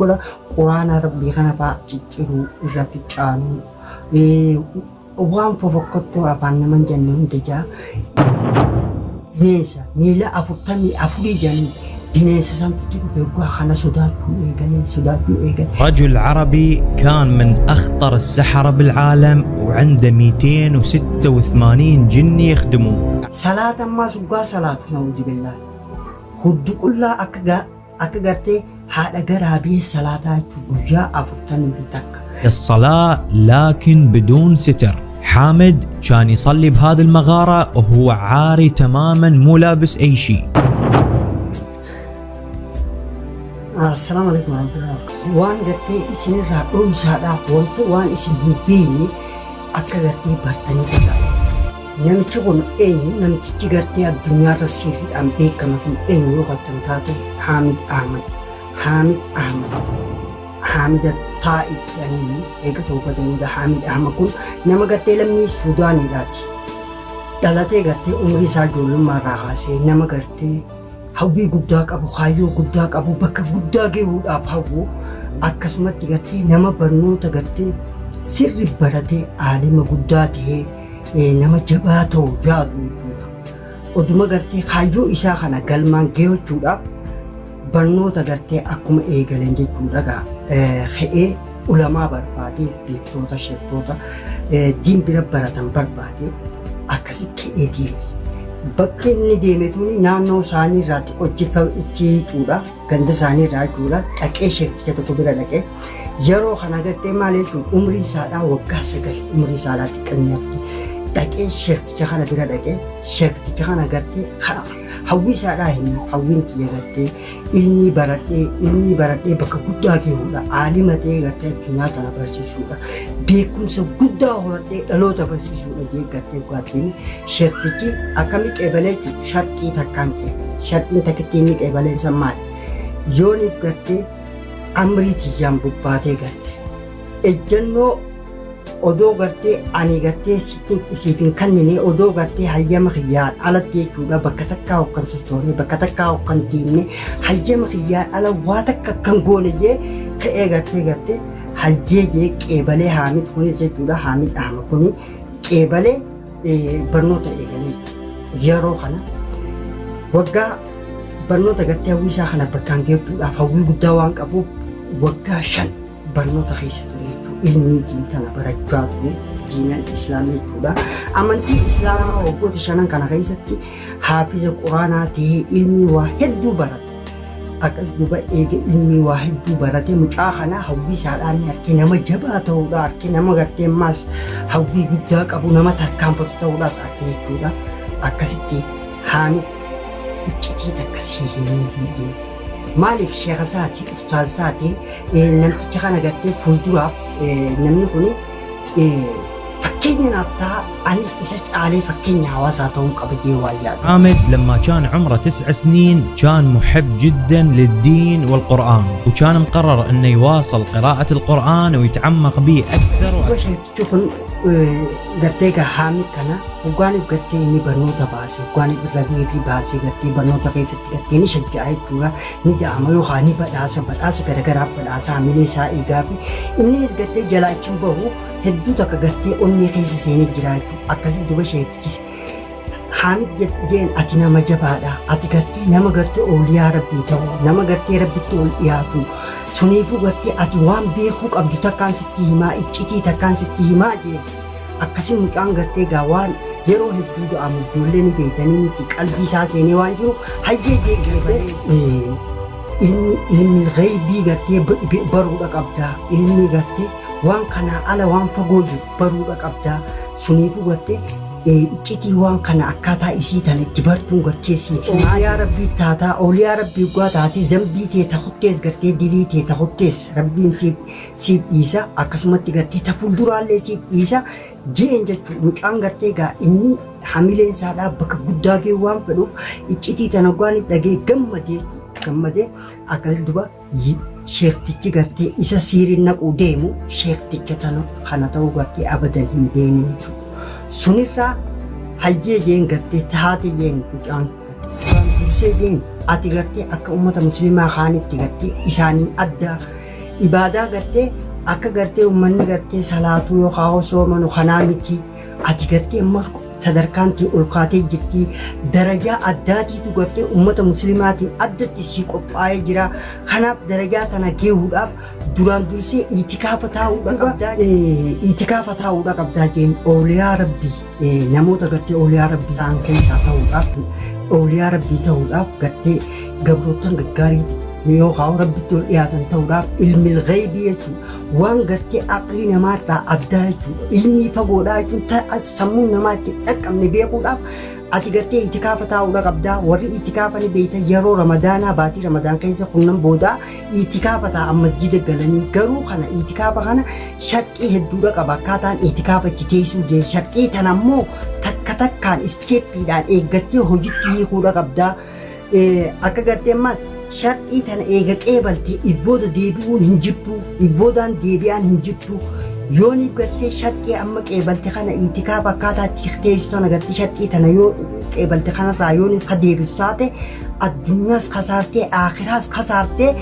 Godha quraana rabbii kana fa'aa cicciruu irra ficcaanuu waan fofokkottuu afaan nama hin jenne hunda jaa bineensa miila 44 janii bineensa santutti dhufe waggaa kana sodaachuu eegalee sodaachuu eegale. رجل عربي كان من أخطر السحرة بالعالم وعنده 286 جني يخدموه. Salaata ammaa suggaa salaatu na'uuzu billaahi. Huddu qullaa akka akka gartee haadha garaa bee salaataa jechuun guyyaa 41. الصلاة لكن بدون ستر. حامد كان يصلي بهذه المغارة وهو عاري تماما، مو لابس أي شيء. Assalaamu alaikum warahmatullahi wabarakatuh. Waan gartee isinirraa dhoysaadhaaf wanta waan isin hin beekne akka gartee bartanii godha. Namichi kun eenyu? Namtichi gartee addunyaarra sirriidhaan beekama kun eenyu yoo kattan taate Haamid Ahmad. Haamid Ahmad. Haamida Taa'ib jedhanii eega toobataniidha. Haamid Ahmad kun nama gartee lammii Suudaaniidhaati. Dhalatee gartee umrii isaa ijoollummaa irraa kaasee nama gartee hawwii guddaa qabu, kaayyoo guddaa qabu, bakka guddaa gahuudhaaf hawwu akkasumatti gartee nama barnoota gartee sirri baratee aalima guddaa ta'ee nama jabaa ta'u yaadu jechuudha. Oduma gartee kaayyoo isaa kana galmaan gahuudhaaf barnoota gartee akkuma eegalan jechuudha gaa ka'ee ulamaa barbaadee beektoota sheektoota diin bira baratan barbaadee akkasi ka'ee deeme. Bakki inni deeme tuni naannoo isaanii irraa xiqqoo ichi hiixuudha. Ganda isaanii irraa jechuudha. Dhaqee sheekticha tokko bira dhaqee yeroo kana gartee maal jechuun umrii isaadhaa waggaa 9 umrii isaadhaa xiqqeenyatti dhaqee sheekticha kana bira dhaqee sheekticha kana gartee hawwii isaadhaa himu hawwiin kiyya gartee ilmii baradhee ilmii baradhee bakka guddaa gahuudha aalima ta'ee gartee addunyaa tana barsiisuudha beekumsa guddaa horadhee dhaloota barsiisuudha jee gartee dhugaatiin sheektichi akkami qeebalee jechuudha sharxii takkaan qeebale sharxiin takkitti inni qeebalee san maali yooniif gartee amrii tiyyaan bobbaatee garte ejjennoo odoo gartee ani gartee sitti siif hin kannine odoo gartee hayyama kiyyaan alatti jechuudha bakka takkaa hokkan sossoone bakka takkaa hokkan deemne hayyama kiyyaan ala waa takka kan goone jee ka'ee gartee gartee hayyee jee qeebalee Haamid kunis jechuudha Haamid Ahmad kuni qeebalee barnoota eegalee yeroo kana waggaa barnoota gartee hawwii isaa kana bakkaan geessuudhaaf hawwii guddaa waan qabuuf waggaa 5 barnoota keessa ture jechuudha. Ilmii diin tana barachaa ture diinan islaamii jechuudha. Amantii islaamaa waggoota shanan kana keessatti haafiza quraanaa ta'ee ilmii waa hedduu barate. Akkas duba eega ilmii waa hedduu barate mucaa kana hawwii isaadhaan ni arke nama jabaa ta'uudha arke nama gartee ammaas hawwii guddaa qabu nama tarkaanfatu ta'uudhaas arke jechuudha. Akkasitti Haamid iccitii takka sii himuu hin jee. Maaliif sheeka isaati ustaaz isaati namticha kana gartee fuulduraaf namni kun fakkeenya naaf ta'a anis isa caalee fakkeenya hawaasaa ta'uun qaba jee waan yaadu. حامد لما كان عمره 9 سنين كان محب جدا للدين والقرآن وكان مقرر انه يواصل قراءة القرآن ويتعمق به اكثر. Duba sheektichi kun gartee egaa Haamid kana hoggaaniif gartee inni barnoota baase hoggaaniif irra beekii baasee gartee barnoota keessatti gartee ni shajja'a jechuudha ni da'ama yookaan ni badhaasa badhaasa garagaraa badhaasa hamilee isaa eegaa fi inninis gartee jalaa achiin bahu hedduu takka gartee onnee keessa seenee jira jechuudha akkasii duba sheektichis Haamid jeen ati nama jabaadha ati gartee nama gartee ooliyaa rabbii ta'u nama gartee rabbitti ol dhiyaatu suniifuu gartee ati waan beekuu qabdu takkaan sitti himaa iccitii takkaan sitti himaa jeen akkasii mucaan gartee gaa waan yeroo hedduu da'amu ijoollee ni beeytanii miti qalbii isaa seenee waan jiru hayyee jee gartee ilmi ilmi gaybii gartee baruudha qabda ilmi gartee waan kanaa ala waan fagoo jiru baruudha qabda suniifuu gartee iccitii waan kana akkaataa isii tana itti bartuun gartee siif himaa yaa rabbii taataa ooliyaa rabbii dhugaa taatee zambii tee takuttees gartee dilii tee takuttees rabbiin siif siif dhiisa akkasumatti gartee ta fuulduraallee siif dhiisa jeen jechuun mucaan gartee gaa inni hamileen isaadhaa bakka guddaa ga'e waan fedhuuf iccitii tana waan dhagee gammadee gammadee akkas duba sheektichi gartee isa siiriin naquu deemu sheekticha tana kana ta'uu gartee abadan hin beekne jechuudha. Sunirraa hayyee jeen gartee taate jeen mucaan dursee jeen ati gartee akka uummata musliimaa kaanitti gartee isaaniin adda Ibaadaa gartee akka gartee ummanni gartee salaatuu yookaan soomanu kanaa miti. Ati gartee amma sadarkaan tee ol kaatee jirti. Darajaa addaatiitu gartee ummata muslimaatiin addatti si qophaa'ee jira. Kanaaf darajaa tana geehuudhaaf duraan dursee itikaafa taa'uudha qabdaa. Itikaafa taa'uudha qabdaa jeen. Ooliyaa rabbii, namoota gartee ooliyaa rabbii ta'an keessaa ta'uudhaaf, ooliyaa rabbii ta'uudhaaf, gartee gabroottan gaggaarii yookaan rabbitti ol dhiyaatan ta'uudhaaf, ilmi ghaybii jechuudha. Waan gartee aqlii namaarraa addaa jechuudha. Ilmii fagoodhaa jechuun sammuun namaa itti dhaqqabne beekuudhaaf ati gartee itikaafa taa'uudha qabdaa. Warri itikaafa ni beeyta, yeroo Ramadaanaa, baatii Ramadaan keessa kunnan boodaa itikaafa taa'an masjida galanii. Garuu kana itikaafa kana sharxii hedduudha qaba. Akkaataan itikaafa itti teessuu jee sharxii tana ammoo takka takkaan isteeppiidhaan eeggattee hojitti hiikuudha qabdaa. Akka gartee ammaas sharxii tana eega qeebalte ibbooda deebi'uun hin jirtu, ibboodaan deebi'aan hin jirtu. Yooniif gartee sharxii amma qeebalte kana, itikaafa akkaataa itti teessu tana, gartee sharxii tana yoo qeebalte kanarraa yooniif ka deebitu taate, addunyaas kasaartee aakhiraas kasaartee,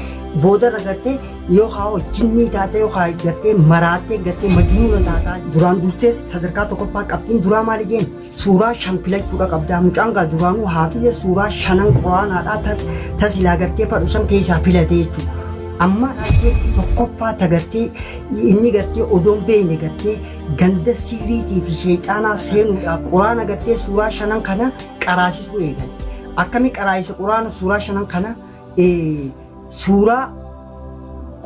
boodarra gartee yookaan jinnii taate yookaan gartee maraattee gartee majnuuna taataa. Duraan dursee sadarkaa tokkoffaa qabxiin duraa maali jeen? Suuraa shan filachuudha qabdaa. Mucaan gaa duraanuu haafiza suuraa shanan quraanaadhaa tasilaa gartee fadhu san keessaa filate jechuudha. Amma tokkoffaa tagartee inni gartee odoon beekne gartee ganda siiriitii fi sheexaanaa seenuudhaaf quraana gartee suuraa shanan kana qaraasisuu eegale. Akkami qaraasisa quraana suuraa shanan kana? Suuraa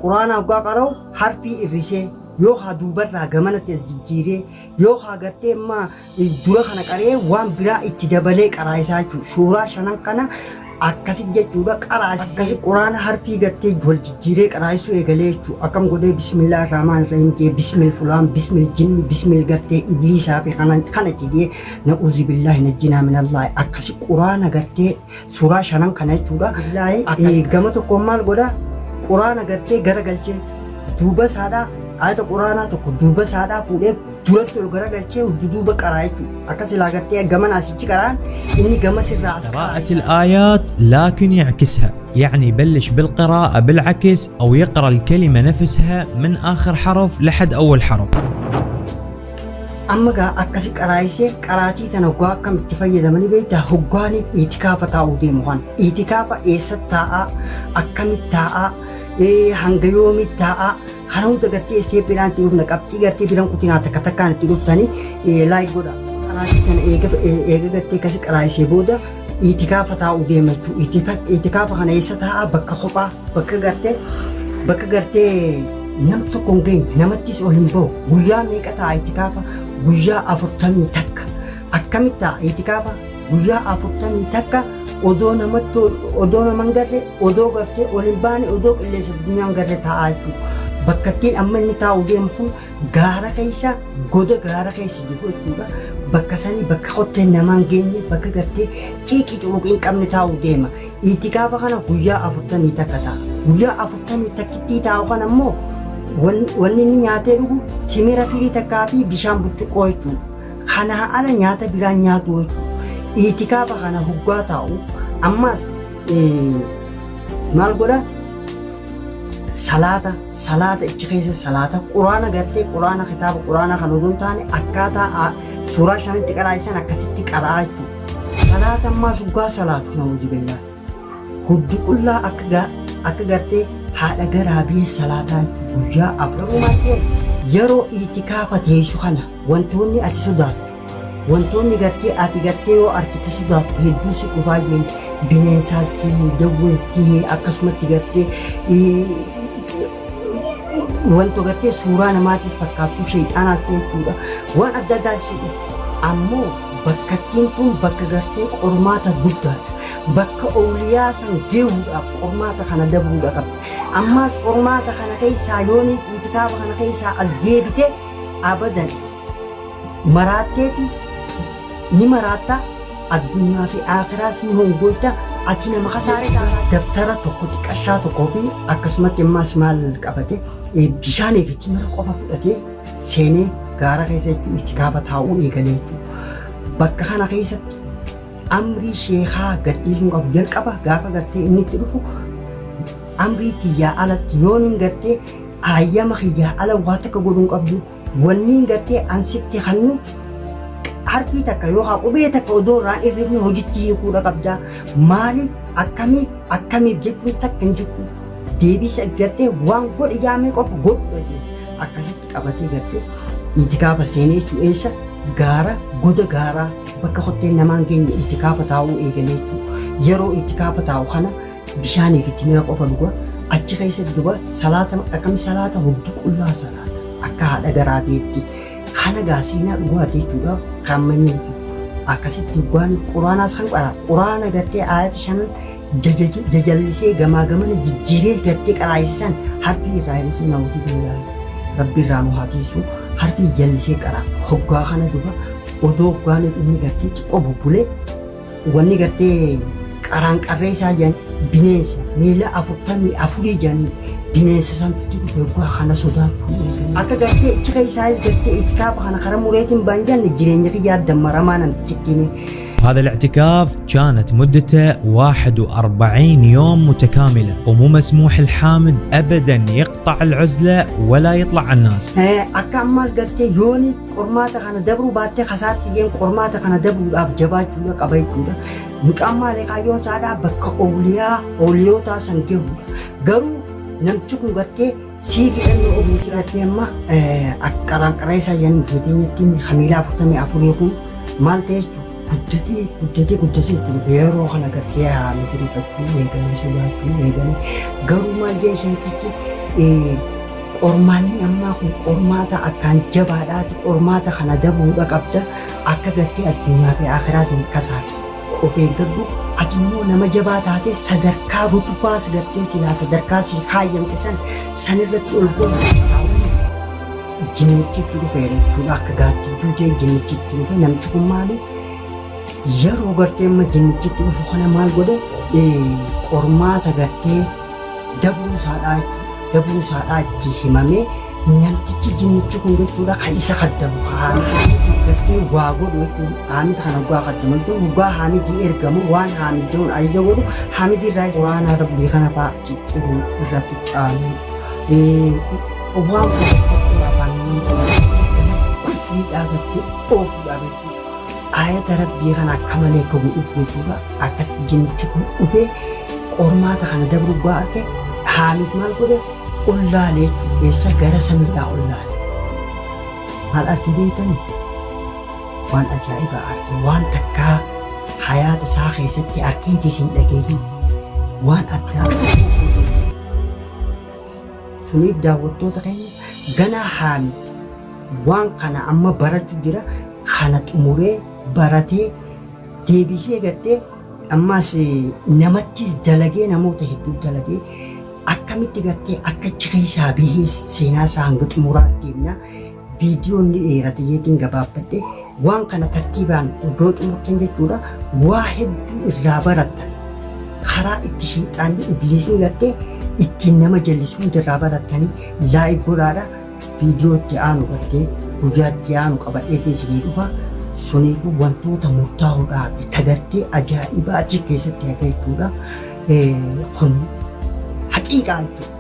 quraanaa hoggaa qara'u harfii irrisee, yookaan duubarraa gamanatti as jijjiiree, yookaan gartee amma dura kana qaree waan biraa itti dabalee qaraa'isaa jechuudha. Suuraa shanan kana akkasi jechuudha qaraasise. Akkasi quraana harfii gartee wal jijjiiree qaraa'isuu eegalee jechuudha. Akkam godhee? Bismillah rahmaan rahim jee, bismil fulaan, bismil jinni, bismil gartee ibliisaa fi kana kana itti jee, na'uuzi billaahi najjinaa minallahi, akkasi quraana gartee suuraa shanan kana jechuudha. Billaahi gama tokkoon maal godha? Quraana gartee gara galchee duuba isaadhaa ayata quraanaa tokko duuba isaadhaa fuudhee duratti ol gara galchee duuba qaraa jechuudha. Akka silaa gartee gamana asichi qaraan inni gama sirraa as qaraa. قراءة الآيات لكن يعكسها، يعني يبلش بالقراءة بالعكس أو يقرأ الكلمة نفسها من آخر حرف لحد أول حرف. Amma gaa akkasi qaraayisee qaraatii tana hoggaa akkam itti fayyadamanii beektaa? Hoggaaniif itikaafa taa'uu deemu kan itikaafa eessatti taa'aa, akkamitti taa'aa, hanga yoomitti taa'aa, kana hunda gartee isteeppiidhaan itti dhufna. Qabxii gartee biran kutinaa, takka takkaan itti dhuftanii like godha. Qaraatii tana eega gartee akkasi qaraayisee booda itikaafa taa'uu deema jechuudha. Itikaafa kana eessa taa'aa? Bakka kophaa, bakka gartee nam tokko hin geenye, namattis ol hin bahu. Guyyaa meeqa ta'a itikaafa? Guyyaa 41. Akkamitti ta'a itikaafa guyyaa 41 odoo namatti odoo nama hin garre, odoo gartee ol hin baane, odoo qilleensa addunyaa hin garre taa'aa jechuudha? Bakka ittiin amma inni taa'u deemu kun gaara keessa, goda gaara keessa jiru jechuudha. Bakka sanii, bakka qotteen namaa hin geenye, bakka gartee ciiqii curuqii hin qabne taa'u deema. Itikaafa kana guyyaa 41 ta'a. Guyyaa afurtamii takkittii taa'u kana immoo wanni inni nyaatee dhugu timira firii takkaa fi bishaan burcuqqoo jechuudha. Kanaa ala nyaata biraan nyaatu jechuudha. Itikaafa kana hoggaa taa'u ammas maal godha? Salaata ichi keessa salaata. Quraana gartee quraana kitaaba quraana kan odoo hin taane akkaataa suuraa shanitti qaraa'isan akkasitti qaraa jechuudha. Salaata ammaas hoggaa salaatu, na'uuzu billaa, huddu qullaa akka gartee haadha garaa biyya salaataa jechuudha guyyaa afur. Yeroo itikaafa teessu kana wantoonni ati sodaattu, wantoonni gartee ati gartee yoo argite sodaattu hedduu si dhufaa jiran, bineensaas ta'e, jawwees ta'e, akkasumatti gartee wanto gartee suuraa namaatis fakkaattu, sheexaanaas ta'e jechuudha, waan adda addaas si dhufu. Ammoo bakkattiin tun bakka gartee qormaata guddaadha. Bakka ooliyaa san geehuudhaaf qormaata kana dabruudha qabdi. Ammaas qormaata kana keessaa yoonii itikaafa kana keessaa as deebite, abadan maraatteeti ni maraatta, addunyaa fi aakhiraas ni hongoyta, ati nama kasaare taata. Dabtara tokko xiqqashaa tokkoo fi akkasumatti ammaas maal qabate? Bishaanii fi timira qofa fudhatee seenee gaara keessa jechuun itikaafa taa'uu eegalee jechuudha. Bakka kana keessatti amrii sheekaa gadhiisuun qabu jalqaba gaafa gartee inni itti dhufu. Amrii tiyyaa alatti yooniin gartee hayyama kiyyaa ala waa takka godhuu hin qabdu. Wanniin gartee an sitti kannu harfii takka yookaan qubee takka odoo irraan irrifne hojitti hiikuudha qabda. Maaliif, akkamiif, akkamiif jechuun takka hin jirtu. Deebisa gartee waan godhi jaamee qofa godhu jee. Akkasitti qabatee gartee itikaafa seenee jechuu. Eessa? Gaara goda gaaraa bakka kotteen namaan geenye itikaafa taa'uu eegalee jechuu. Yeroo itikaafa taa'u kana bishaanii fi timira qofa dhuga. Achi keessatti duba salaata akkami salaata? Hudduu qullaa salaata akka haadha garaa beetti. Kana gaa seenaa dhugaati jechuudha kan manni akkasitti waan quraanaas kan qara quraana gartee aayata shanan jajallisee gamaa gamana jijjiiree gartee qaraayisisan harfii irraa hir'isee. Namooti billaahi, rabbi irraa nu haa tiisu. Harfii jallisee qara. Hoggaa kana duba odoo hoggaan inni gartee xiqqoo bubbulee wanni gartee qaraan qarree isaa jedhan bineensa miila 44 jedhanii bineensa santutti dhufe. Hoggaa kana sodaachuu eegale. Akka gartee ichi keessaa gartee itikaafa kana karaa mureetiin baan jenne jireenya kiyyaa dammaramaa namtichitti hime. هذا الاعتكاف كانت مدته 41 يوم متكاملة، ومو مسموح الحامد أبدا يقطع العزلة ولا يطلع على الناس. Akka ammaas gartee yooni qormaata kana dabruu baattee kasaatti jeen qormaata kana dabruudhaaf jabaachuudha qaba jechuudha. Mucaan maalee kaayyoon isaadhaa bakka ooliyaa ooliyootaa san gahuudha. Garuu namtichi kun gartee siirri dhannoo ogeessi gartee amma qaraan qaree isaa jedhanii jedheenyatti kamiilaa 44 kun maal ta'e jechuudha. Guddatee guddatee guddatee jechuudha. Yeroo kana gartee haala diriirfachuu eegalee, sodaachuu eegalee. Garuu maal jee sheekichi? Qormaanni ammaa kun qormaata akkaan jabaadhaati, qormaata kana dabruudha qabda. Akka gartee addunyaa fi akiraas hin kasaarre of eeggadhu. Ati immoo nama jabaa taate sadarkaa rutubaas gartee silaa sadarkaa si kaayyamte san sanirratti ol godhu. Jinnichi itti dhufe jechuudha. Akka gaaddidduu ta'e jinnichi itti dhufe. Namtichi kun maali? Yeroo gartee amma jinnichi itti dhufu kana maal godhe? Qormaata gartee dabruu isaadhaa itti himamee namtichi jinnichi kun jechuudha kan isa kaddamu gartee waa godhu jechuudha. Haamid kana dhugaa kaddamu jechuun dhugaa Haamidii ergamu waan Haamid jedhuun ajaja godhu. Haamidii irraa quraanaa rabbii kana fa'aa cicciruu irratti caaluu waan kun afaan kufriidhaa gartee oofuudhaa gartee ayata rabbii kana akka malee akka godhuuf jechuudha. Akkas jinnichi kun dhufee qormaata kana dabruu arge. Haamid maal godhe? Ol laale jechuudha. Eessa? Gara samiidhaa ol laale. Maal arge beektani? Waan ajaa'ibaa arge, waan takkaa hayaata isaa keessatti argeetis hin dhageenye, waan addaa. Suniif daawwattoota keenya, ganaa Haamid waan kana amma barachuu jira. Kana xumuree baratee deebisee gartee ammas namattis dalagee, namoota hedduu dalagee akkamitti gartee akka achi keessaa bahee seenaa isaa hanga xumuraa deemna. Viidiyoon ni dheerate jeetiin gabaabbadhe. Waan kana tartiibaan iddoo xumurtan jechuudha waa hedduu irraa barattan, karaa itti sheexaanni ibliisni gartee ittiin nama jallisu hunda irraa barattanii. Like godhaadha. Viidiyoo itti aanu gartee guyyaa itti aanu qabadheetiin isinii dhufa. Suniifuu wantoota murtaa'uudhaa fi tagartee ajaa'ibaa achi keessatti hafe jechuudha. Kun haqiiqaa jechuudha.